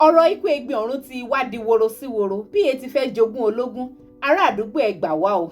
Ọ̀rọ̀ ikú Ẹ̀gbin Ọ̀run ti wá di woro sí woro bí e ti fẹ́ jogún ológun. Ará àdúgbò, ẹ gbà wá o.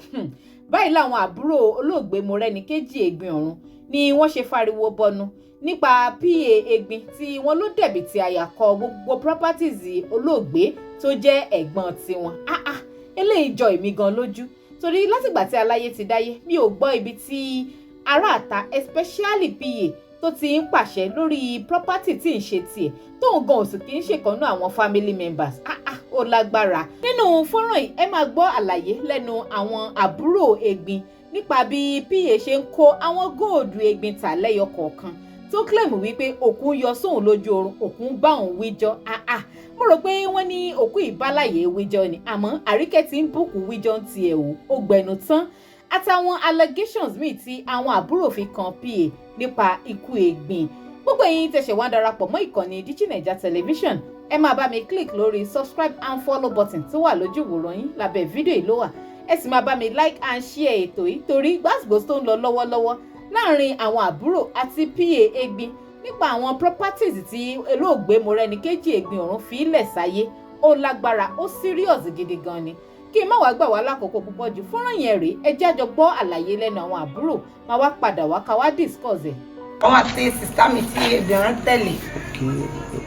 Báyìí làwọn àbúrò olóògbé Mọ́rẹ́níkejì Ẹ̀gbin Ọ̀run ni wọ́n ṣe fariwo bọnu nípa PA Ẹ̀gbin tí wọ́n ló dẹ̀bi tí àyàkọ gbogbo properties olóògbé tó jẹ́ ẹ̀gbọ́n tiwọn. Ah ah, eléyìí jọ èmi gan lójú, torí látìgbà tí aláyé ti dáyé, mi ò gbọ́ ibi tí aráàta, especially PA, tó ti ń pàṣẹ lórí property tí ń ṣe tiẹ̀, tóun gan òsì kì í ṣèkànnú àwọn family members. Ah ah, ó lágbára. Nínú fọ́nrán yìí, ẹ máa gbọ́ àlàyé lẹ́nu àwọn àbúrò Ẹ̀gbin nípa bí PA ṣe ń kó àwọn gold Ẹ̀gbin tà lẹ́yọ kọ̀ọ̀kan, tó claim wípé òkú yọ sóun lójú oorun, òkú ń bá òun wíjọ́. Ah ah, mo rò pé wọ́n ní òkú ìbáláyé wíjọ́ ni, àmọ́ Àríkẹ́ tí ń bùkún wíjọ́ ń tiẹ̀ o, ó gbẹnu tán. Àtàwọn allegations míì tí àwọn àbúrò fi kan PA nípa ikú Ẹ̀gbin. Gbogbo ẹ̀yin tẹ̀sẹ̀ wá darapọ̀ mọ́ ìkànnì Digi Naija Television, ẹ máa bá mi click lórí subscribe and follow button tó wà lójú ìwòran yín lábẹ́ fídíò yìí ló wà. Ẹ sì máa bá mi like and share ètò yìí, torí gbàsgbòs tó ń lọ lọ́wọ́lọ́wọ́ láàrin àwọn àbúrò àti PA Ẹ̀gbin nípa àwọn properties tí olóògbé Mọ́rẹ́níkejì Ẹ̀gbin Ọ̀run fi lẹ̀ sáyé, ó lágbára, ó serious gidi gan ni. Kí n má wàá gbà wá lákòókò púpọ̀ jù, fọ́nrán yẹn rèé. Ẹ jẹ́ àjọ gbọ́ àlàyé lẹ́nu àwọn àbúrò, máa wá padà wá ká wá discuss ẹ̀. Wọ́n àti sister mi tí obìnrin tẹ̀lé,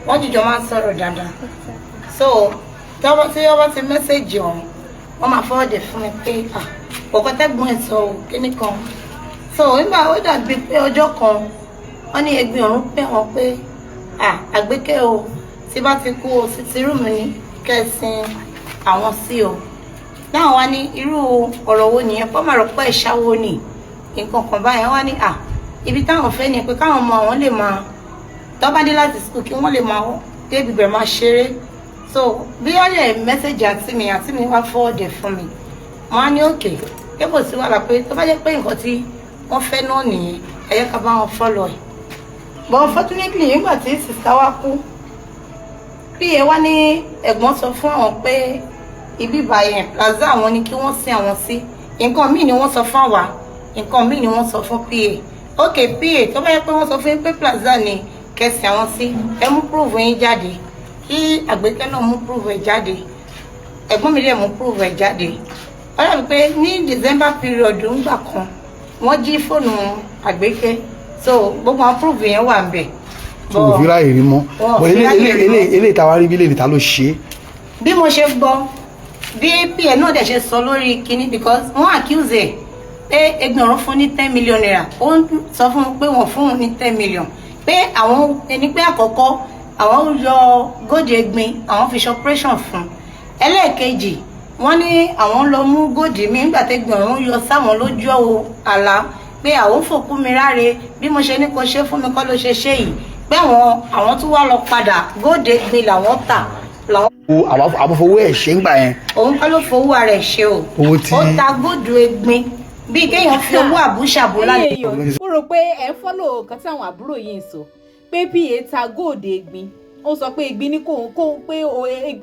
wọ́n jìjọ máa ń sọ̀rọ̀ dáadáa. So tí wọ́n bá ti message ọ̀hún, wọ́n máa forward fún mi pé, ah, kọ̀ọ̀kan tẹ́gbọ́n ẹ̀ sọ ò kíní kan. So nígbà ó dàbí pé ọjọ́ kan, wọ́n ní Ẹ̀gbin Ọ̀run pé wọ́n pé, ah, Àgbékẹ́ o, tí bá ti kú o, sí ti room ní kẹsìn àwọn sí o. Náà wá ní irú ọ̀rọ̀ wo nìyẹn, kọ́ máa rò pé ìṣàwó ni nǹkan kan báyẹn. Wá ní, à, ibi táwọn fẹ́ ni pé káwọn ọmọ àwọn lè máa tó bá dé láti school, kí wọ́n lè máa débi bẹ̀ máa ṣeré. So bí wọ́n lè message àǹtí mi, àǹtí mi wá forward ẹ̀ fún mi. Wọ́n á ní okay, pé kò sí wàhálà, pé tó bá jẹ́ pé nǹkan tí wọ́n fẹ́ náà nìyẹn, ẹ jẹ́ ká bá wọn follow ẹ̀. But unfortunately, nígbà tí sister wa kú, bí ẹ wá ní ẹ̀gbọ́n sọ fún àwọn pé ibi ìbàyẹn plaza àwọn ni kí wọ́n sin àwọn sí. Nǹkan míì ni wọ́n sọ fún àwa, nǹkan míì ni wọ́n sọ fún PA. Ok, PA, tó bá yẹ pé wọ́n sọ fún yín pé plaza ni kẹsì àwọn sí, ẹ mú proof yín jáde, kí Àgbékẹ́ náà mú proof ẹ̀ jáde. Ẹ̀gbọ́n mi dẹ̀ mú proof ẹ̀ jáde. Ó dàbí pé ní December period ńgbà kan, wọ́n jí fóònù Àgbékẹ́, so gbogbo àwọn proof yẹn wà ń bẹ̀. Tí kò fi ráàyè rí mọ́. Wọn ò bọ̀ fi ráyè rí mọ́. Eléyìí táwa rí bí lè ta ló ṣe é? Bí mo ṣe gbọ́, bí PA náà dẹ̀ ṣe sọ lórí kinní, because wọ́n accuse ẹ̀ pé Ẹ̀gbin Ọ̀run fún ní ₦10 million. Ó ń sọ fún un pé wọ́n fún un ní 10 million, pé àwọn ẹni pé àkọ́kọ́, àwọn yọ gold Ẹ̀gbin, àwọn fi ṣe operation fún un. Ẹlẹ́ẹ̀kejì, wọ́n ní àwọn lọ mú gold mi nígbà tẹ́gbin Ọ̀run yọ sáwọn lójú àlá, pé àwọn fòkú mi ráre, bí mo ṣe ní kó ṣe fún mi kọ́ ló ṣe ṣe yìí, pé àwọn tún wá lọ padà, gold Ẹ̀gbin làwọn tà làwọn. Àwọn fowó ẹ̀ ṣe ń gbà yẹn. Òun kọ́ ló fowó ara ẹ̀ ṣe o. Owó tí- Ó ta gold Ẹ̀gbin bíi kéèyàn fi owó àbúṣàbò lálẹ́. Ẹ̀yin èèyàn, mo rò pé ẹ̀ ń follow nǹkan tí àwọn àbúrò yìí ń sọ, pé PA ta gold Ẹ̀gbin. Ó sọ pé Ẹ̀gbin ní kóun pé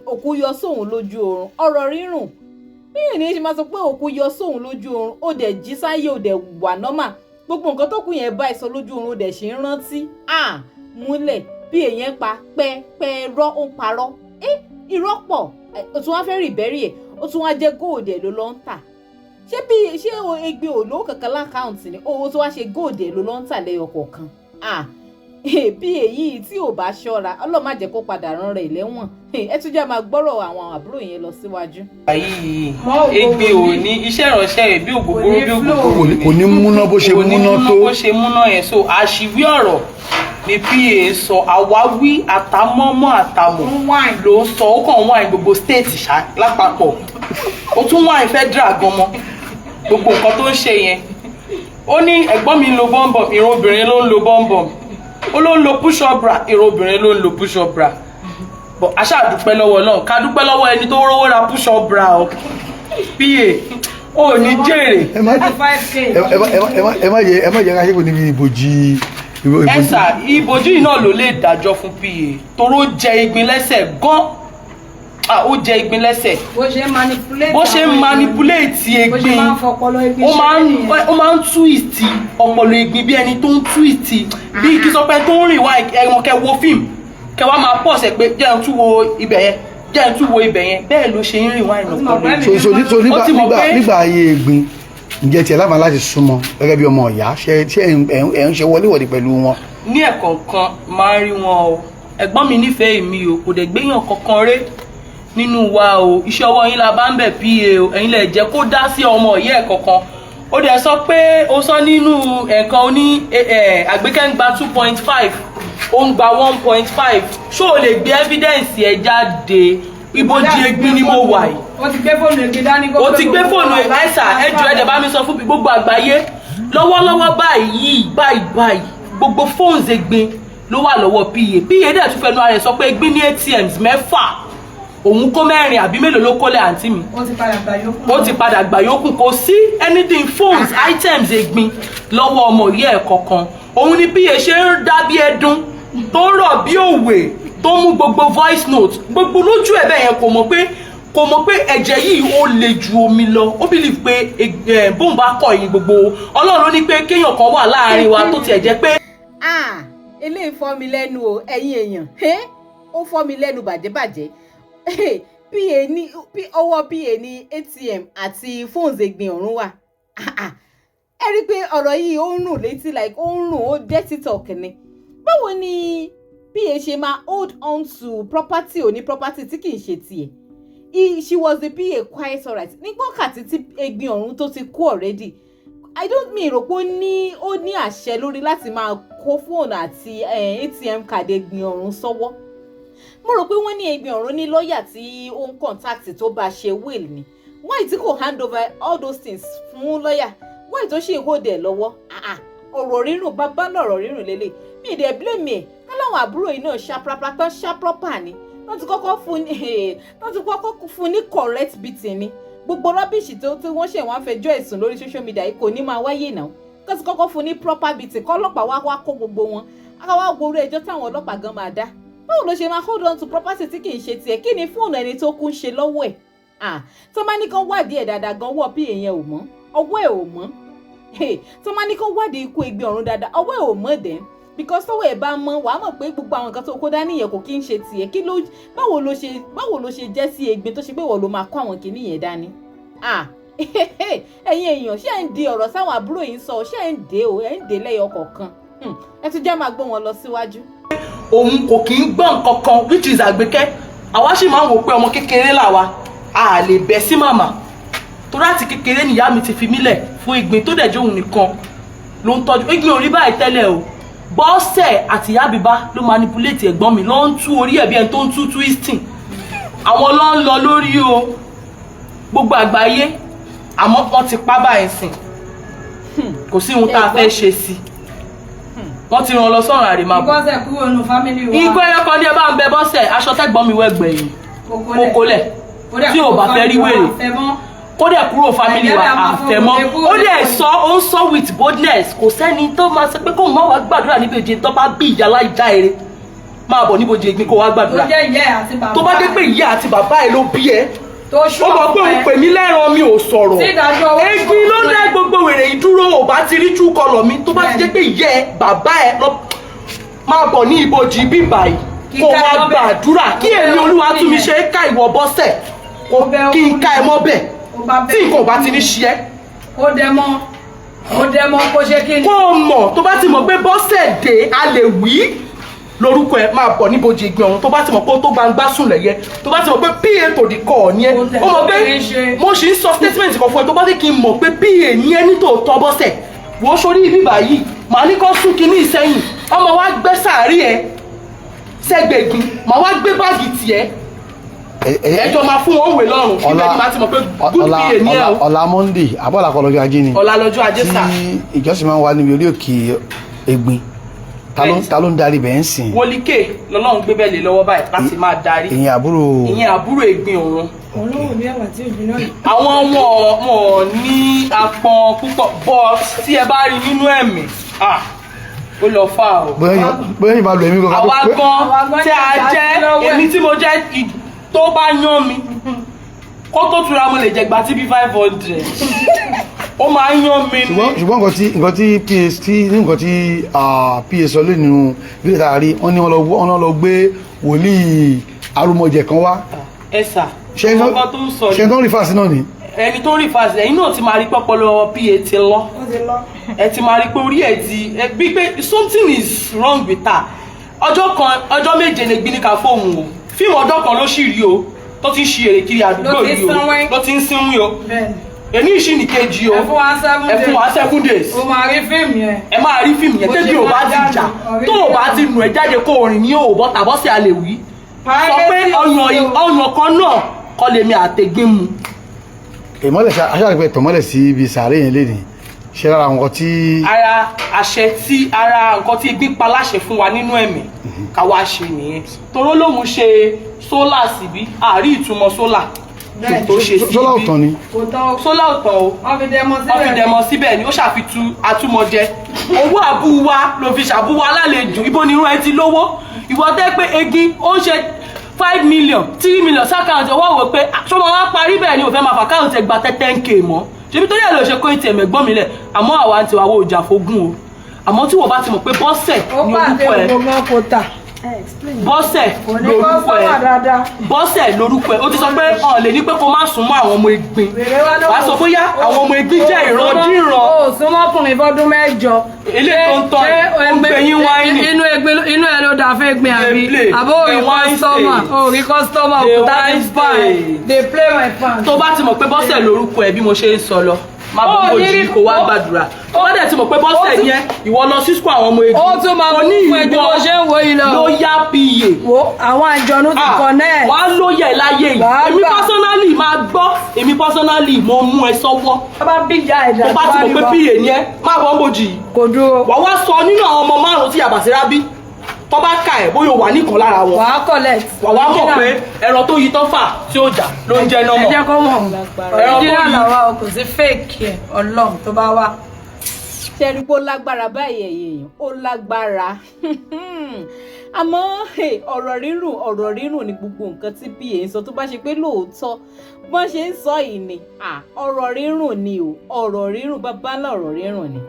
òkú yọ sóun lójú oorun. Ọ̀rọ̀ rírùn bí ènìyàn ṣe máa sọ pé òkú yọ sóun lójú oorun, ó dẹ̀ jí sáyé, ó dẹ̀ wà normal, gbogbo nǹkan tó kù yẹn bá ẹ sọ lójú oorun, ó dẹ̀ ṣe ń rántí à múlẹ̀ bí èèyàn pa pẹ́ẹ́pẹ́ rọ́, ó ń parọ́. Ẹ́, irọ́ pọ̀. Ó tún wá fẹ́ rí ìbẹ́rì ẹ̀, ó tún wá jẹ́ gold ẹ̀ ló lọ́ ń tà. Ṣé bí ṣé Ẹ̀gbin ò lówó kankan l'account ni owó tó wá ṣe gold ẹ̀ ló lọ́ ń tà lẹ́yọ kọ̀ọ̀kan? Ah, bí èyí tí ò bá ṣọ́ra, Ọlọ́run má jẹ́ kó padà rán rẹ̀ lẹ́wọ̀n. Ẹ tún jẹ́ máa gbọ́rọ̀ àwọn àbúrò yẹn lọ síwájú. Yìí Ẹ̀gbin ò ní iṣẹ́ ìránṣẹ́ rẹ̀ bí ògógóró bí ògógóró. Kò ní múná bó ṣe Kò ní múná múná tó. Bó ṣe múná yẹn. So àṣìwí ọ̀rọ̀ ni PA ń sọ, àwáwí àtàmọ́mọ́ àtàmọ̀ ló ń sọ. Ó kàn wáìn gbogbo state ṣá lápapọ̀, ó tún wáìn federal gan mọ́. Gbogbo nǹkan tó ń ṣe yẹn, ó ní ẹ̀gbọ́n mi ń lo bọ́m̀bọ̀m, ìran obìnrin ló ń lo bọ́m̀bọ̀m. Ó ló ń lo push up bra, ìran obìnrin ló ń lo push up bra. But a ṣáà dúpẹ́ lọ́wọ́ náà, ká dúpẹ́ lọ́wọ́ ẹni tó rówó ra push up bra o. PA ò ní jèrè. Ẹ má ẹ má ẹ má ẹ má ẹ má jẹ ká ṣe kò níbi ìbòjì. Ẹ sà, ìbòjú yìí náà ló lè dájọ́ fún PA, toró jẹ ìgbín lẹ́sẹ̀ gan. Ah, ó jẹ ìgbín lẹ́sẹ̀. Bó ṣe ń manipulate Bó ṣe ń àwọn èèyàn. manipulate Bó ṣe Ẹ̀gbin. máa ń fọpọlọ Ẹ̀gbin Ó máa ń ṣeré nìyẹn. Ó máa ń twist ọpọlọ Ẹ̀gbin bí ẹni tó ń twist, bí kí sọ pé tó ń rìn wá ẹ̀wọ̀n kẹ wo fíìmù. Kẹ wá máa pọ̀ sẹ̀ pé jẹ́ n tún wo ibẹ̀ yẹn, jẹ́ n tún wo ibẹ̀ yẹn. Bẹ́ẹ̀ ló ṣe ń rìn wáìnì ọpọlọ ẹ̀. So Ó nígbà ti mọ̀ nígbà nígbà ayé Egbin, ǹjẹ́ tiẹ̀ láǹfààní láti súnmọ́ gẹ́gẹ́ bí ọmọ ìyá? Ṣé ẹ̀ ń ṣe wọléwọ̀de pẹ̀lú wọn? Ní ẹ̀kọ̀ọ̀kan máa ń rí wọn o. Ẹ̀gbọ́n mi nífẹ̀ẹ́ mi o, kò dẹ̀ gbéyàn kankan ré nínú wa o. Iṣẹ́ ọwọ́ yín la bá ń bẹ̀, pa o. Ẹ̀yin lẹ̀ jẹ́ kó dá sí ọmọ ìyá ẹ̀ kankan. Ó dẹ̀ sọ pé ó sọ nínú ẹ̀kan oní Àgbékẹ́ ń gba 2.5, ó ń gba 1.5. Ṣó o lè gbé evidence ẹ̀ jáde? Ibojì Egbin ni mo wà yìí. Ó ti gbé fóònù Egbin dání kó Ó ti gbé fóònù ẹ̀ẹ́sà. Ẹjọ́ ẹ̀dẹ̀ bá mi sọ fún gbogbo àgbáyé lọ́wọ́lọ́wọ́ báyìí báyìí báyìí, gbogbo phones Egbin ló wà lọ́wọ́ pa. Pa dẹ̀ tún fẹnu ara ẹ̀ sọ pé Egbin ní ATMs 6, òun kó 4 àbí mélòó ló kólẹ̀, àǹtí mi? Ó ti padà gbà yókù. Ó ti padà gbà yókù. Kò sí anything, phones, items Egbin lọ́wọ́ ọmọ yìí ẹ̀ kankan. Òun ni pa ṣe ń dá bí ẹdun, tó ń rọ̀ bí òwe, tó ń mú gbogbo voice note gbogbo lójú ẹ̀ bẹ́ẹ̀ yẹn. Kò mọ̀ pé ẹ̀jẹ̀ yìí ó le ju omi lọ. Ó believe pé bóun bá kọ̀ yín gbogbo, Ọlọ́run ló ní pé kéèyàn kan wà láàrin wa tó tiẹ̀ jẹ́ pé Ah, eléyìí fọ́ mi lẹ́nu o, ẹ̀yin èèyàn. Ó fọ́ mi lẹ́nu bàjẹ́bàjẹ́. Pa ní ọwọ́ pa ní ATM àti phones Egbin Ọ̀run wà. Ah, ah. Ẹ rí i pé ọ̀rọ̀ yìí, ó ń rùn létí, like ó ń rùn, ó dirty talk ni. Báwo ni pa ṣe máa hold on to property oní property tí kì í ṣe tiẹ̀? She was the PA, quite alright, nígbà kàtí tí Egbin Ọ̀run tó ti kú already. I don't mean rò pé ó ní àṣẹ lórí láti máa kó fóònù àti ATM card Egbin Ọ̀run sọ́wọ́. Mo rò pé wọ́n ní Egbin Ọ̀run ní lọ́ọ̀yà tí ó ń contact tó bá ṣe will ni. Why tí kò hand over all those things fún lọ́ọ̀yà? Why tó ṣì ń hold ẹ̀ lọ́wọ́? Ah ah, ọ̀rọ̀ rírùn bàbá lọ̀rọ̀ rírùn lélẹ̀. Mi ì dẹ̀ blame ẹ̀. Káláwọn àbúrò yìí náà ṣá prapra tán, ṣá proper ni. Wọ́n ti kọ́kọ́ fún ní correct beating ni, gbogbo rubbish tó tí wọ́n ṣe wọ́n fẹjọ́ ẹ̀sùn lórí social media yìí kò ní máa wáyé náà. Kó ti kọ́kọ́ fún ní proper beating, kọ́ ọlọ́pàá wá wá kó gbogbo wọn, ká wá wo orí ẹjọ́ táwọn ọlọ́pàá gan máa dá. Báwo ló ṣe máa hold on to property tí kì í ṣe tiẹ̀? Kí ni fóònù ẹni tó kú ń ṣe lọ́wọ́ ẹ̀? Ah, tó máa ní kán wádìí ẹ̀ dáadáa gan, ọwọ́ pa yẹn ò mọ́, ọwọ́ ẹ̀ ò mọ́. Tó máa ní kán wádìí ikú Egbin Ọ̀run dáadáa, ọwọ́ ẹ̀ ò mọ́ dẹ̀, because tọ́wọ́ ẹ̀ bá mọ́, wàá mọ̀ pé gbogbo àwọn nǹkan tó kó dání yẹn kò kí ń ṣe tiẹ̀. Kí ló Báwo ló ṣe jẹ́ sí Egbin tó ṣe pé wọ́n ló máa kó àwọn kinní yẹn dání? Ah, ẹ̀yin èèyàn, ṣé ẹ̀ ń di ọ̀rọ̀ sáwọn àbúrò yìí ń sọ? Ṣé ẹ̀ ń dé o? Ẹ̀ ń dé lẹ́yọ kọ̀ọ̀kan. Ẹ tún jẹ́ máa gbọ́ wọn lọ síwájú. Òun kò kí ń gbọ́ nǹkan kan, which is Àgbékẹ́. Àwa sì máa ń wò pé ọmọ kékeré làwa, a lè bẹ́ sí màmá, torí àti kékeré nìyá mi ti fi mí lẹ̀ fún Ìgbín, tó dẹ̀ jẹ́ òun nìkan ló ń tọ́jú. Ìgbín ò rí báyìí tẹ́lẹ̀ o. Bọ́sẹ̀ àti ìyá bíbá ló manipulate ẹ̀gbọ́n mi, ló ń tú orí ẹ̀ bí ẹni tó ń tú twisting. Àwọn ló ń lọ lórí o gbogbo àgbáyé, àmọ́ wọ́n ti pa báyìí sìn, kò sí ohun tá a fẹ́ ṣe sí. Wọ́n ti rán lọ sọ́run àrèmábọ̀. Bọ́sẹ̀ kúrò nù family wa. Ikú ẹyọ kan ní ẹ bá ń bẹ Bọ́sẹ̀, aṣọ tẹ́gbọ́n mi wẹ́gbẹ̀yìn kókólẹ̀ tí ò bá fẹ́ rí wèrè, kó dẹ̀ kúrò family wa, àfẹ́mọ́. Ó dẹ̀ sọ, ó ń sọ with boldness, kò sẹ́ni tó máa sọ pé kóun má wá gbàdúrà níbi òjì. Tó bá bí ìyá láìjà eré, máa bọ̀ níbojì Ẹ̀gbin kó wá Tó gbàdúrà. jẹ́ ìyá ẹ̀ àti bàbá Tó bá dé pé ìyá àti bàbá ẹ̀ ló bí ẹ, tó ṣú ó mọ̀ pé òun pè mí lẹ́ran, mi ò sọ̀rọ̀. Tí ìdájọ́ owó Ẹ̀gbin ló dá gbogbo wèrè ìdúró. Ò bá ti rí true colour mi, tó bá ti jẹ́ pé ìyá ẹ bàbá ẹ lọ, máa bọ̀ ní ibojì bíbà yìí kó Kí ká wá ẹ mọ́ bẹ̀. gbàdúrà kí èmi olúwa tún mi ṣe ká ìwọ Bọ́sẹ̀ Ó bẹ́ kí n ká ẹ mọ́ bẹ̀ Ó bá bẹ́. tí nǹkan ò bá ti ní ṣe ẹ́. Ó dẹ mọ́, ó dẹ mọ́, kó ṣe kí ni. Kó o mọ̀, tó bá ti mọ̀ pé Bọ́sẹ̀ dé a lè wí lórúkọ ẹ, máa bọ̀ níbojì Ìgbín Ọ̀run. Tó bá ti mọ̀ pé ó tó gbangba sùn lẹ̀yẹ, tó bá ti mọ̀ pé pa to the core ni ẹ, ó mọ̀ pé mo sì ń sọ statement kan fún ẹ. Tó bá fẹ́ kí n mọ̀ pé pa ní ẹ nítòótọ́, Bọ́sẹ̀, wò ó sórí ibi báyìí, màá ní kó sún kinní ìsẹ́yìn, ọmọ wa gbẹ́ sàárì ẹ sẹ́gbẹ̀gbin, màá wá gbé báàgì tiẹ̀, ẹjọ́ máa fún wọn òwe lọ́rùn. Ibẹ̀ ni màá ti mọ̀ pé good pa ní ẹ o. Ọ̀la Monday àbọ̀là kọ́ lọ́jọ́ ajé ni. Ọ̀la lọ́jọ́ ajé sà. Tí ìjọsìn máa ń wá níbi orí òkè Ẹ̀gbin, ta ló ń darí bẹ́ẹ̀ ń sìn? Wọlíkè lọ́lọ́run gbé bẹ́ẹ̀ lé lọ́wọ́ báyìí láti máa darí. Ìyẹn àbúrò? Ìyẹn àbúrò Ẹ̀gbin Ọ̀run. Òun ló wù mí ẹ̀wà tí ò jiná yìí. Àwọn wọn ní apọn púpọ̀, but tí ẹ bá rí nínú ẹ̀mí, ah, ó lọ fà o. Bóyá yìí máa lọ èmi kankan. Àwa gan Àwa gan tí a jẹ́ jẹ́ lọ́wọ́ ẹ̀. Èmi tí mo jẹ́ tó bá yán mi kó tó tura, mo lè jẹ gba tí bí 500. Ó máa ń yán mi ní. Ṣùgbọ́n nǹkan tí pa tí nǹkan tí pa sọ lé nínú fídíò tá a rí, wọ́n ní wọ́n lọ gbé wòlíì arúmọjẹ kan wá. Ẹ sà, Ṣé nǹkan tó ń sọ ṣe tó ń rí fàásì náà ni? Ẹni tó ń rí fàṣẹ, ẹ̀yin náà ti máa rí pọ́pọ́lọ́ pa ti lọ. Ó ti lọ. Ẹ ti máa rí pé orí ẹ̀ ti ẹ bí pé something is wrong with her. Ọjọ́ kan, ọjọ́ 7 lè gbin ní ká fóun o. Fíìmù ọjọ́ kan ló sì rí o, tó ti ń ṣe èrè kiri àdúgbò Ló ti yìí o. sínwín. Ló ti ń sínwín o. Bẹ́ẹ̀ni. Èní ìṣìnìkejì o. Ẹ fún wa 7 Ẹ fún wa 7 days. O máa rí fíìmù yẹn. Ẹ máa rí fíìmù yẹn. Bó Tẹ́bí ṣe ò bá máa ti jáde, jà, ọ̀rẹ́ tó o bá ti nù ẹ́ jáde, kó o rìn ní òbọ̀ tàbọ́sẹ̀ a lè wí sọ pé ọyàn ọyàn kan náà kọ́ lèmi àtẹ̀gbín mu. Ìmọ́lẹ̀ aṣáàpẹ tọ̀mọ́lẹ̀ sí ibi sàárè yẹn lénìí, ṣe lára àwọn nǹkan tí Ara àṣẹ tí ara nǹkan tí egbín pa láṣẹ fún wa nínú ẹ̀mí ká wá ṣe nìyẹn, toró lòun ṣe solar síbí, àárí ìtumọ̀ solar tó ṣe síbí. Solar ọ̀tàn ni. Kò tán o. Solar ọ̀tàn o. Wọ́n fi dẹmọ síbẹ̀. Wọ́n fi dẹmọ síbẹ̀ ni, ó ṣàfitú atúmọ̀jẹ owó àbúwa ló fi ṣàbúwa lálejò. Ibo ni irú ẹ ti lówó? Ìwọ tẹ́ pé egbin ó ń ṣe 5 million, 3 million sí account, ọwọ́ wò pé ṣó máa wá parí bẹ́ẹ̀ ni? Ò fẹ́ máa fà account ẹ̀ gba 10K mọ́. Ṣebí torí ẹ̀ ló ṣe kó ATM ẹ̀gbọ́n mi lẹ̀. Àmọ́ àwa ń tiwa wo ìjà fógún o. Àmọ́ tí wọ́n bá ti mọ̀ pé Bọ́sẹ̀ Ó ní pàdé orúkọ ẹ̀, gbogbo kò tà. Bọ́sẹ̀ Kò ní lórúkọ customer ẹ̀, dáadáa. Bọ́sẹ̀ lórúkọ ẹ̀, ó ti sọ pé ọ̀ lè ní pé kó má sún mọ́ àwọn ọmọ egbin. Wèrè wá ló Wàá sọ bóyá àwọn ọmọ egbin jẹ́ ìrandíran. O súnmọ́kùnrin fọ́dún 8. Eléyìí tó ń tọ́ yìí, ó ń gbé yín wáìnì. Inú egbin, inú ẹ ló dà fún egbin àbí? Dey play. Àbó orí Dey wine customer, stay. orí customer, Dey òkúta ti wine bá ẹ. stay. Dey play my fan. Tó bá ti mọ̀ pé Bọ́sẹ̀ lórúkọ ẹ̀, bí mo ṣe ń sọ lọ, má Ó bọ́ ní bójú rí- kó wá gbàdúrà. Tó bá dẹ̀ ti mọ̀ pé Bọ́sẹ̀ yẹn, ìwọ lọ sí school àwọn ọmọ egbin. Ó tún máa Kò mú ní fún ẹ ju ìwọ bó ṣe ń wo yìí lọ. ló yá pa. Wo àwọn àjọ̀nú ti connect. Wàá lóye láyé yìí. Wàá Èmi gbà. personally máa gbọ́, èmi personally mo mú ẹ sọ́wọ́. Tó bá bí ìyá ẹ̀dá Tó bá ti mọ̀ pé pa ni ẹ, má bọ́ ń bójú yìí. Kò dúró. Wàá wá sọ nínú àwọn ọmọ márùn-ún tí Yàbàsírá bí, tó bá kà ẹ̀, bóyá o wà nìkan lára wọn. Wàá collect. Wàá wá mọ̀ pé ẹran tó yí tán fà tí ó jà ló ń jẹ́ Ẹ nọ́mọ̀. jẹ́ kó mọ̀. Ẹran tó Original yí. làwa o, kò sí fake ẹ̀, Ọlọ́run tó bá wà. Ṣẹ́rí pé ó lágbára báyìí? Ẹ̀yìn èèyàn, ó lágbára. Àmọ́ hey, ọ̀rọ̀ rírùn, ọ̀rọ̀ rírùn ni gbogbo nǹkan tí pa ń sọ. Tó bá ṣe pé lóòótọ́ bọ́n ṣe ń sọ yìí ni, ọ̀rọ̀ rírùn ni o, ọ̀rọ̀ rírùn, bàbá ńlá ọ̀rọ̀ rírùn ni.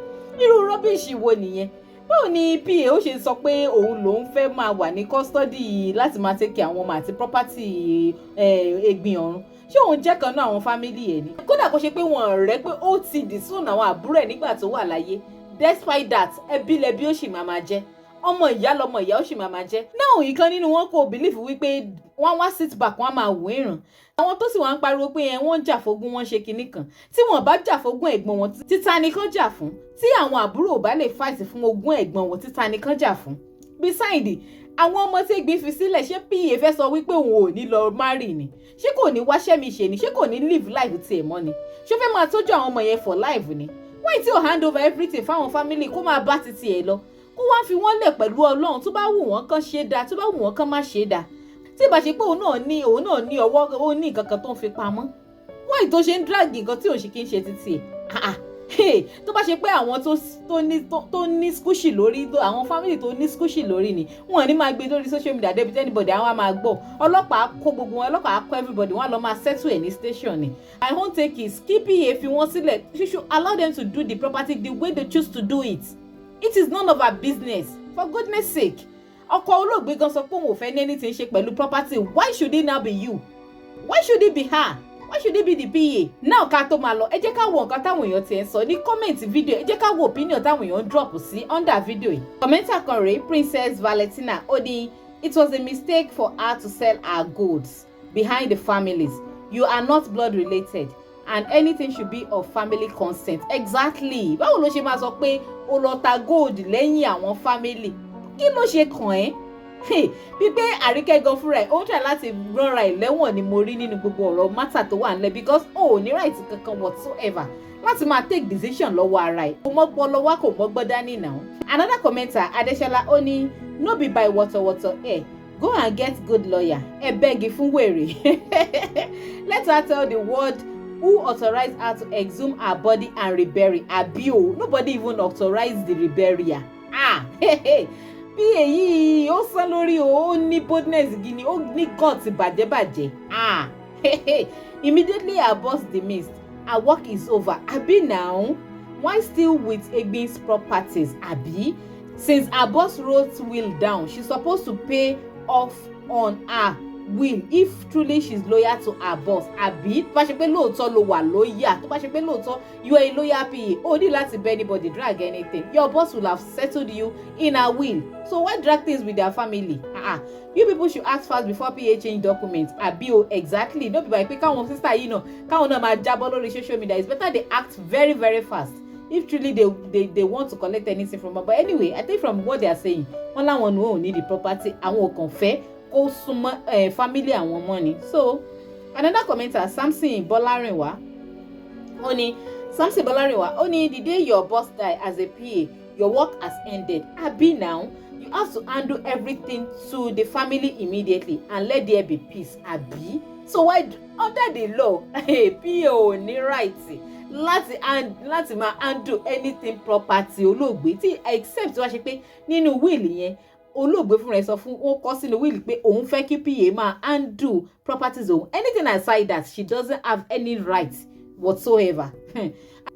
Irú rubbish wo nìyẹn? Báwo ni pa ó ṣe sọ pé òun lòún fẹ́ máa wà ní custody láti máa take care àwọn ọmọ àti property Egbin Ọ̀run? Ṣé òun jẹ́ kan náà àwọn family ẹ̀ ni? Kódà kó ṣe pé wọn rẹ́ pé ó ti disown àwọn àbúrò ẹ̀ nígbà tó wà láyé, despite that, ẹbí lẹbí ó sì máa máa jẹ́, ọmọ ìyá lọmọ ìyá ó sì máa máa jẹ́ náà. Ìkan nínú wọn kò believe wípé wọ́n wá sit back, wọ́n á máa wò ìràn. Àwọn tó sì wá ń pariwo pé ẹ wọ́n ń jà fógún, wọ́n ṣe kinní kan, tí wọ́n bá jà fógún ẹ̀gbọ́n wọn, títa nìkan jà fún. Tí àwọn àbúrò ò bá lè fight fún ogún ẹ̀gbọ́n wọn, títa nìkan jà fún. Beside, àwọn ọmọ tí Egbin fi sílẹ̀, ṣé pa fẹ́ sọ wípé òun ò ní lọ marry ni? Ṣé kò ní wáṣẹ́ mi ṣe ni? Ṣé kò ní live life tiẹ̀ mọ́ ni? Ṣé ó fẹ́ máa tọ́jú àwọn ọmọ yẹn for life ni? Why tí ò hand over everything fáwọn family, kó máa bá titi ẹ̀ lọ, kó wá fi wọ́n lẹ̀ pẹ̀lú Ọlọ́run? Tó bá wù wọ́n kán ṣe dáa, tó bá wù wọ́n kán má ṣe dáa. Tí ìbá ṣe pé òun náà ní ọwọ́, ó ní nǹkan kan tó ń fi pamọ́, why tó ṣe ń drag nǹkan tí òun ṣe kí ń ṣe titi ẹ̀? Tó bá ṣe pé àwọn tó ní skúṣì lórí, àwọn family tó ní skúṣì lórí ni, wọn ní máa gbé lórí social media débi anybody àwọn á máa gbọ́. Ọlọ́pàá kó gbogbo wọn, ọlọ́pàá kó everybody, wọn á lọ máa settle ẹ̀ ní station ni. My own take is kí pa fi wọ́n sílẹ̀. You should allow them to do the property the way they choose to do it. It is none of our business, for goodness sake. Ọkọ olóògbé gan sọ pé òun ò fẹ́ ní anything ṣe pẹ̀lú property. Why should it now be you? Why should it be her? Why should it be the PA now? Ká tó máa lọ, ẹ jẹ́ ká wo nǹkan táwọn èèyàn ti ń sọ ní comment video. Ẹ jẹ́ ká wo opinion táwọn èèyàn ń drop sí under video yìí. Commenter kan rèé, Princess Valentina, ó ní, "It was a mistake for her to sell her goods behind the families. You are not blood related and anything should be of family consent." Exactly. Báwo ló ṣe máa sọ pé o lọ ta gold lẹ́yìn àwọn family? Kí ló ṣe kàn ẹ́? Wípé Àríkẹ́ gan fúnra ẹ̀, ó ń try láti rọra ẹ̀ lẹ́wọ̀n ni mo rí nínú gbogbo ọ̀rọ̀ matter tó wà nílẹ̀, because ó ò ní right kankan whatsoever láti máa take decision lọ́wọ́ ara ẹ̀. Kò mọ́gbọ́n lọ́wọ́, kò mọ́gbọ́n dání now. Another commenter, Adesola, ó ní, "No be by wotowoto ẹ go and get good lawyer. Ẹ beg fún wèrè. Let her tell the world who authorized her to exhume her body and rebury." Abi o, nobody even authorize the reburial. Ah, bí èyí ó sán lórí o, ó ní boldness gini, ó ní gut bàjẹ́bàjẹ́. Ah, immediately her boss dismissed. Her work is over, abi? Now why still with Egbin's properties, abi? Since her boss wrote will down, she suppose to pay off on her will if truly she's loyal to her boss, abi? Tó bá ṣe pé lóòótọ́ ló wà loyal, tó bá ṣe pé lóòótọ́ you are a loyal PA, o ní láti bẹ anybody drag anything. Your boss will have settled you in her will, so why drag things with their family? Ah ah, you people should act fast before PA change documents, abi o? Exactly. No be by pé káwọn sister yìí náà, káwọn náà máa jábọ́ lórí social media. It's better they act very very fast if truly they want to collect anything from her. But anyway, I think from what they are saying, wọ́n láwọn nù ò ní the property, àwọn ò kàn fẹ́ kó súnmọ́ family àwọn mọ́ ni. So another commenter, Samson Bọ́lárìnwá, ó ní, Samson Bọ́lárìnwá, ó ní, "The day your boss die as a PA, your work has ended, abi? Now you have to handle everything to the family immediately and let there be peace, abi? So why, under the law, PA ò ní right láti máa handle anything property olóògbé, tí except wá ṣe pé nínú will yẹn, olóògbé fúnra ẹ̀ sọ fún wọn, kọ sínú will pé òun fẹ́ kí PA máa handle properties òun. Anything aside that, she doesn't have any right whatsoever.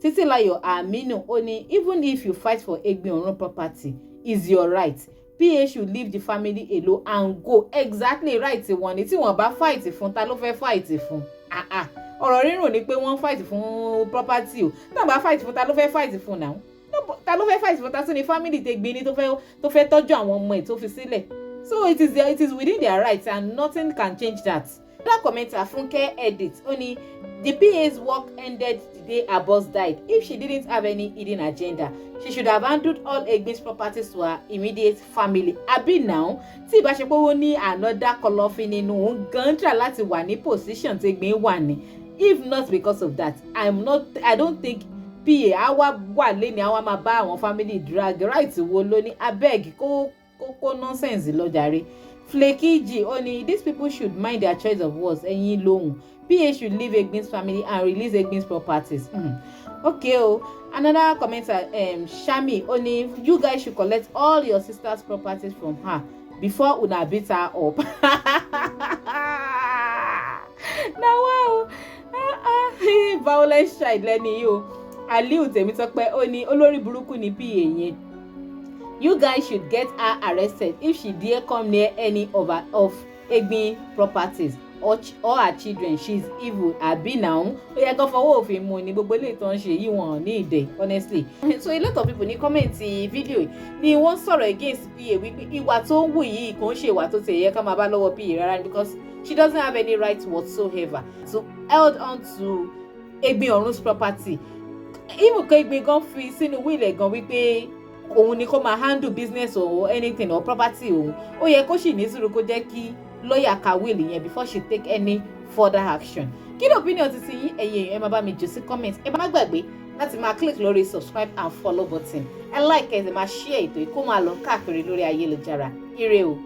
Títílayọ̀ Aminu, ó ní, "Even if you fight for Egbin Ọ̀run property, is your right. PA should leave the family alone and go." Exactly, right wọn ni. Tí wọ́n bá fight fún, ta ló fẹ́ fight fún? Ah ah, ọ̀rọ̀ rírùn ni pé wọ́n fight fún property o. Tí wọ́n bá fight fún, ta ló fẹ́ fight fún now? Ta ló fẹ́ fight fún? Ta tún ni family tẹ gbin ní tó fẹ́ tọ́jú àwọn ọmọ ẹ̀ tó fi sílẹ̀? So it is within their rights and nothing can change that. Other commenter, Funke Edit, ó ní, "The PA's work ended the day her boss died. If she didn't have any hidden agenda, she should have handled all Egbin's properties to her immediate family, abi now?" Tí ìbá ṣe pé ó ní another kọ̀lọ̀fín nínú, òun gan try láti wà ní position tí Egbin wà ní, if not because of that, I don't think PA àwa wà lẹ́ni àwa máa bá àwọn family drag. Right wo ló ní? Abeg, kó nonsense lọ jàre. Flaky G, ó ní, "These people should mind their choice of words." Ẹ̀yin lóhùn. "PA should leave Egbin's family and release Egbin's properties." Okay o. Another commenter, Shami, ó ní, "You guys should collect all your sister's properties from her before una beat her up." Na wow, ah ah, violent child lẹ́ni yìí o. Aliu Tèmítọ́pẹ́, ó ní, "Olórí burúkú ni PA yẹn. You guys should get her arrested if she dare come near any of Egbin properties or her children. She is evil, abi now?" Ó yẹ kó fọwọ́ òfin mú ni. Gbogbo eléyìí tó ń ṣe yìí, wọ́n ní ìdè, honestly. So a lot of people ní comment fídíò ni wọ́n sọ̀rọ̀ against PA, wípé ìwà tó ń wù yìí kò ń ṣe ìwà tó ti yẹ ká máa bá lọ́wọ́ PA rárá, because she doesn't have any right whatsoever to held on to Egbin Ọ̀run's property. Even kó Egbin gan fi sínú will ẹ̀ gan wípé òun ni kó máa handle business or anything or property òun, ó yẹ kó sì ní sùúrù, kó jẹ́ kí lọ́ọ̀yà ka will yẹn before she take any further action. Kí ni opinion ti yín, ẹ̀yin èèyàn? Ẹ máa bá mi jù sí comment. Ẹ má gbàgbé láti máa click lórí subscribe and follow button. Ẹ like, ẹ sì máa share ètò yìí kó máa lọ káàkiri lórí ayélujára. Ire o.